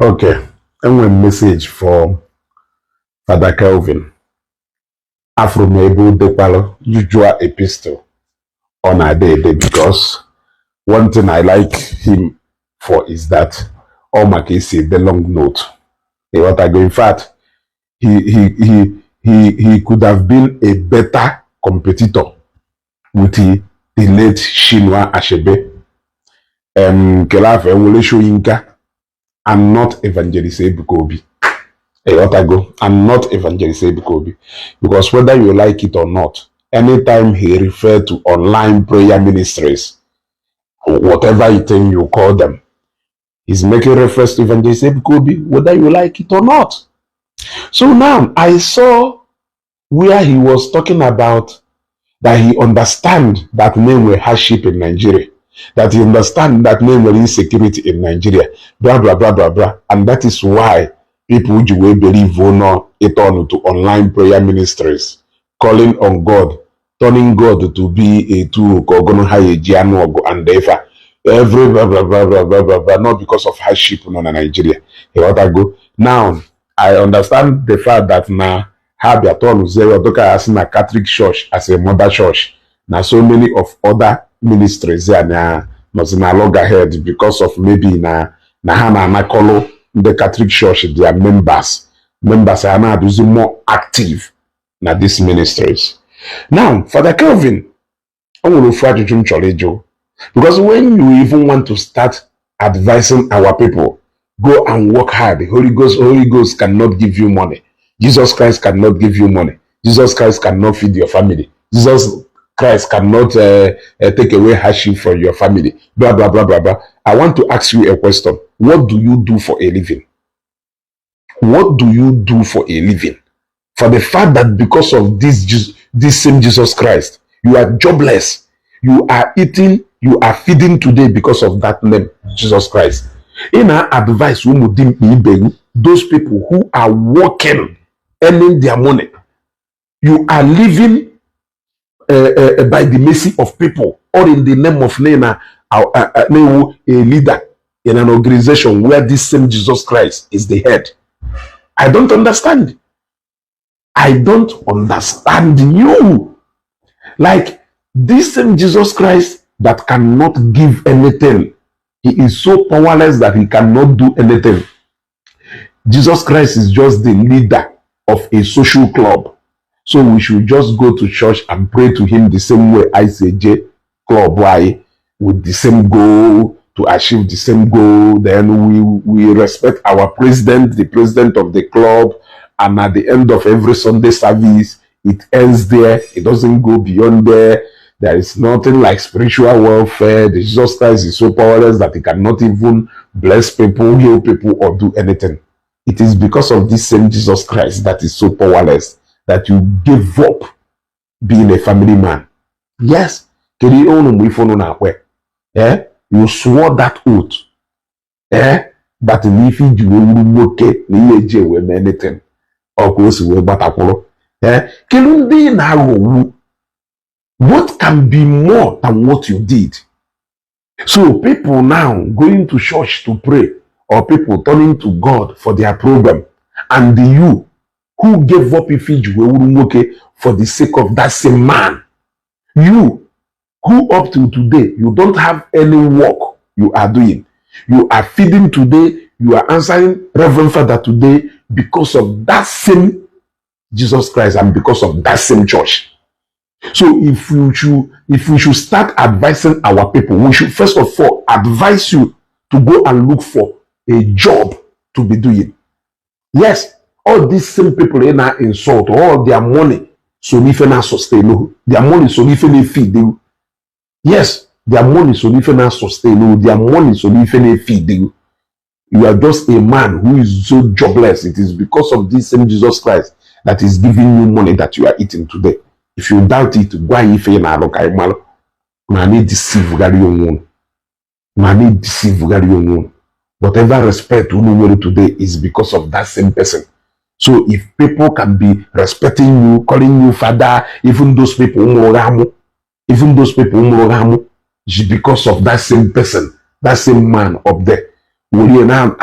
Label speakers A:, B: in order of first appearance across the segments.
A: Okay, enwere m message for Father Kelvin. Afụrụ m ebe o dekwalụ usual epistle ọ na-ede ede, because one thing I like him for is that ọ maka esi ede long note. Ịghọtago? In fact, he could have been a better competitor with the late Chinua Achebe, kele afọ Wole Soyinka, and not Evangelist Ebuka Obi. Ịghọtago? And not Evangelist Ebuka Obi. Because whether you like it or not, anytime he referred to online prayer ministries, whatever you think you call them, he's making reference to Evangelist Ebuka Obi, whether you like it or not. So now I saw where he was talking about that he understand that name were hardship in Nigeria, that he understand that name were insecurity in Nigeria, blah blah blah blah blah, and that is why people ji wee believe no it on to online prayer ministries, calling on God, turning God to be a tool ka ọgụnụ ha eji anụ ọgụ and efa every blah blah blah blah blah blah blah, not because of hardship nọ na Nigeria. Ịghọtago? Now I understand the fact that na ha bịa tọnụzie ya dịka ya sị na Catholic Church as a mother church, na so many of other ministries ya na nọzi na loggerhead because of maybe na ha na-anakọlụ ndị Catholic Church their members are na-adụzi more active na these ministries. Now, Father Kelvin, o nwere ofu ajụjụ m chọrọ ịjụ, because when you even want to start advising our people, go and work hard, the Holy Ghost, Holy Ghost cannot give you money, Jesus Christ cannot give you money, Jesus Christ cannot feed your family, Jesus Christ cannot take away hardship from your family, blah blah blah blah blah. I want to ask you a question. What do you do for a living? What do you do for a living? For the fact that because of this same Jesus Christ, you are jobless, you are eating, you are feeding today because of that name, Jesus Christ. In our advice, ụmụ dimkpa ibe gị, those people who are working, earning their money, you are living by the mercy of people, or in the name of Nena, a leader in an organization where this same Jesus Christ is the head. I don't understand. I don't understand you. Like, this same Jesus Christ that cannot give anything, he is so powerless that he cannot do anything. Jesus Christ is just the leader of a social club. So we should just go to church and pray to him the same way ICJ club, why, with the same goal, to achieve the same goal. Then we respect our president, the president of the club, and at the end of every Sunday service, it ends there. It doesn't go beyond there. There is nothing like spiritual welfare. The Jesus Christ is so powerless that he cannot even bless people, heal people, or do anything. It is because of this same Jesus Christ that is so powerless that you gave up being a family man. Yes. Kedu ihe unu mgbe ife unu na-akwe? Eh? You swore that oath. Eh? That na ife iji wee wuru nwoke na ihe eji ewe mee anything. Ọ ka o si wee gbatakwụrụ. Eh? Kedu ndị ị na-aghọgbu? What can be more than what you did? So people now going to church to pray, or people turning to God for their problem, and you who gave up ife iji wee wuru nwoke for the sake of that same man, you who up till today you don't have any work you are doing, you are feeding today, you are answering Reverend Father today because of that same Jesus Christ and because of that same church. So if we should start advising our people, we should first of all advise you to go and look for a job to be doing. Yes, all these same people in our insult, all their money, so n'ife na sustain their money, so n'ife na feed you. Yes, their money, so n'ife na sustain their money, so n'ife na feed you. You are just a man who is so jobless. It is because of this same Jesus Christ that is giving you money that you are eating today. If you doubt it, gwa ya ife ị na-alụ ka ị malụ ma na deceive gharị onwe unu, ma na deceive gharị onwe unu. Whatever respect unu nwere today is because of that same person. So if people can be respecting you, calling you father, even those people mụrụ gị amụ, even those people mụrụ gị amụ, is because of that same person, that same man up there. Were na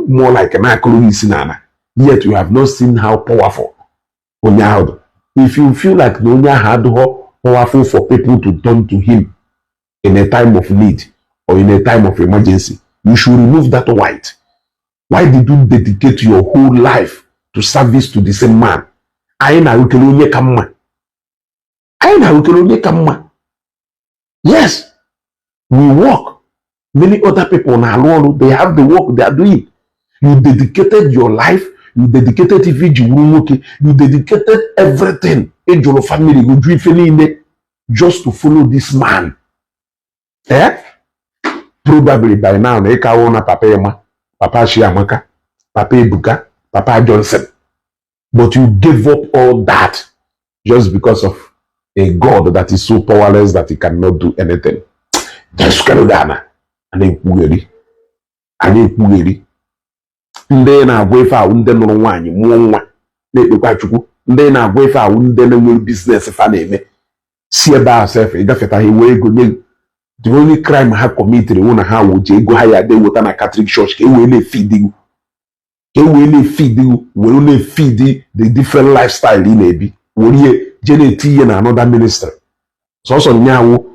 A: more like na-akụrụ isi n'ala, yet you have not seen how powerful onye ahụ dị. If you feel like na onye ahụ adịghọ powerful for people to turn to him in a time of need or in a time of emergency, you should remove that white. Why did you dedicate your whole life to service to the same man? Anyị na-arụkere onye ka mma. Anyị na-arụkere onye ka mma. Yes, we work. Many other people na-arụ ọrụ. They have the work they are doing. You dedicated your life, you dedicated ife iji wuru nwoke, you dedicated everything, ịjụrụ family gị, jụ ife niile, just to follow this man. Eh? Probably by now na ịkawo na Papa Emma, Papa Chiamaka, Papa Ebuka, Papa Johnson, but you gave up all that just because of a God that is so powerless that he cannot do anything. Just na a na-ekwugheri, a na-ekwugheri. Ndị na-agwa ife ahụ, ndị nụrụ nwaanyị, mụọ nwa, na-ekpekwa Chukwu. Ndị na-agwa ife ahụ, ndị na-enwere business fa na-eme, si ebe ahụ sef ịgafeta, ha wee ego nye. The only crime ha committed wụ na ha wụ ji ego ha ya eweta na Catholic Church ka e wee na-efeed you, ka e wee na-efeed you, were na-efeed the different lifestyle ị na-ebi, were ihe jee na-eti ihe na another ministry. Sọsọ nyaawụ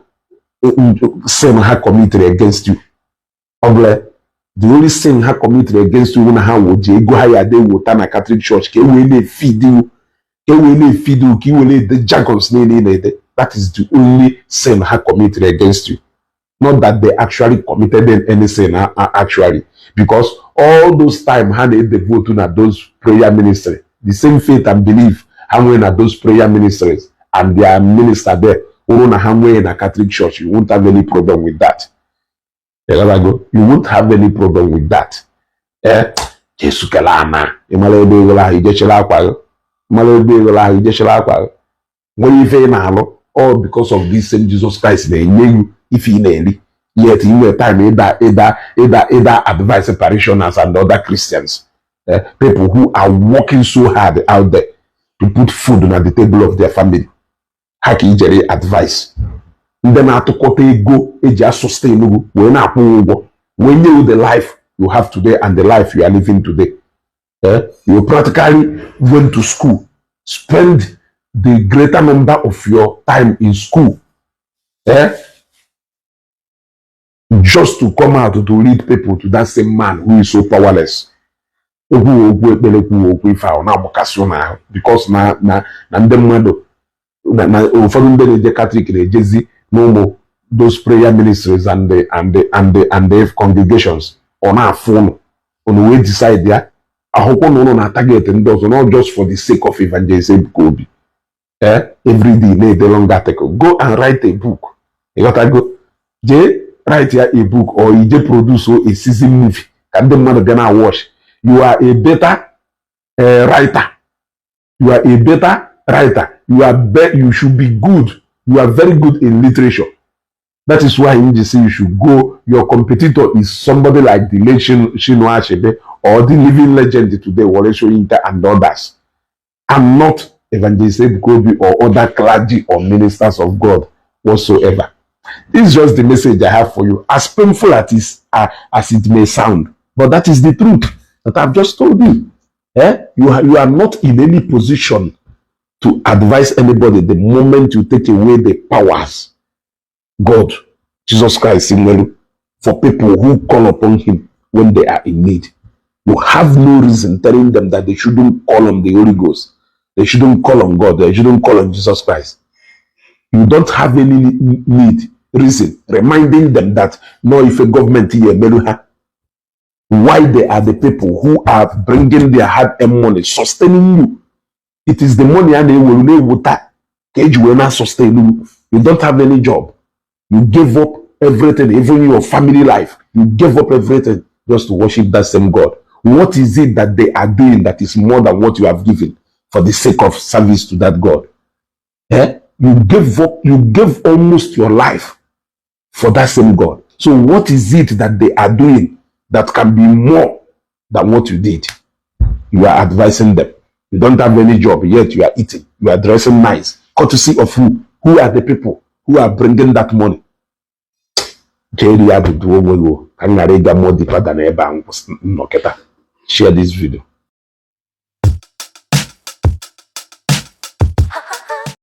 A: sin ha committed against you. Ọ bụla the only sin ha committed against you wụ na ha wụ ji ego ha ya eweta na Catholic Church ka e wee na-efeed you, ka e wee na-efeed you, ka ị were ede jargons niile ị na-ede. That is the only sin ha committed against you, not that they actually committed any sin actually, because all those time ha na-edevote na those prayer ministry, the same faith and belief ha nwere na those prayer ministries and their minister there wụrụ na ha nwee na Catholic Church, you won't have any problem with that. You won't have any problem with that. Eh, Jesu kele ana ịmara ebe ego ahụ ijechere akwa gị, mara ebe ego ahụ ijechere akwa gị, nwere ife ị na-alụ, all because of this same Jesus Christ na-enye you ife ị na-eri, yet you nwere time ịda advice parishioners and other Christians, people who are working so hard out there to put food na the table of their family. Ha ka ijere advice, ndị na-atụkọta ego eji asustain gị, wee na-akwụ ụgwọ, wee nye you the life you have today and the life you are living today. You practically went to school, spend the greater number of your time in school, just to come out to lead people to that same man who is so powerless. Okwu okwu ekpere, kwuo okwu ife ahụ na-agbakasị ụnụ ahụ, because na ndị mmadụ na ụfọdụ ndị na-eje Catholic na-ejezi n'ụmụ those prayer ministries and the congregations. Ọ na-afụ ụnụ, ụnụ wee decide ya ahụkwụ na ụnụ na target ndị ọzọ, not just for the sake of Evangelist Ebuka Obi. Every day na-ede long article. Go and write a book. Ịghọtago? Jee write ya a book or ije produce a season movie ka ndị mmadụ bịa na watch. You are a better writer. You are a better writer. You should be good. You are very good in literature. That is why you say you should go. Your competitor is somebody like the late Chinua Achebe or the living legend today, Wole Soyinka and others, and not Evangelist Ebuka Obi or other clergy or ministers of God whatsoever. This is just the message I have for you. As painful as it may sound, but that is the truth that I've just told you. Eh? You are not in any position to advise anybody the moment you take away the powers God, Jesus Christ, nwere for people who call upon him when they are in need. You have no reason telling them that they shouldn't call on the Holy Ghost. They shouldn't call on God. They shouldn't call on Jesus Christ. You don't have any need, reason, reminding them that no, if a government here, why they are the people who are bringing their hard-earned money, sustaining you. It is the money and they will ka eji wee na sustain you. You don't have any job. You gave up everything, even your family life. You gave up everything just to worship that same God. What is it that they are doing that is more than what you have given for the sake of service to that God? Eh? You gave up, you gave almost your life for that same God. So what is it that they are doing that can be more than what you did? You are advising them. You don't have any job, yet you are eating. You are dressing nice. Courtesy of who? Who are the people who are bringing that money? Jee rie adụdụ onwe gị, ka m ghara ịga more deeper than ebe a nnọ kịta. Share this video.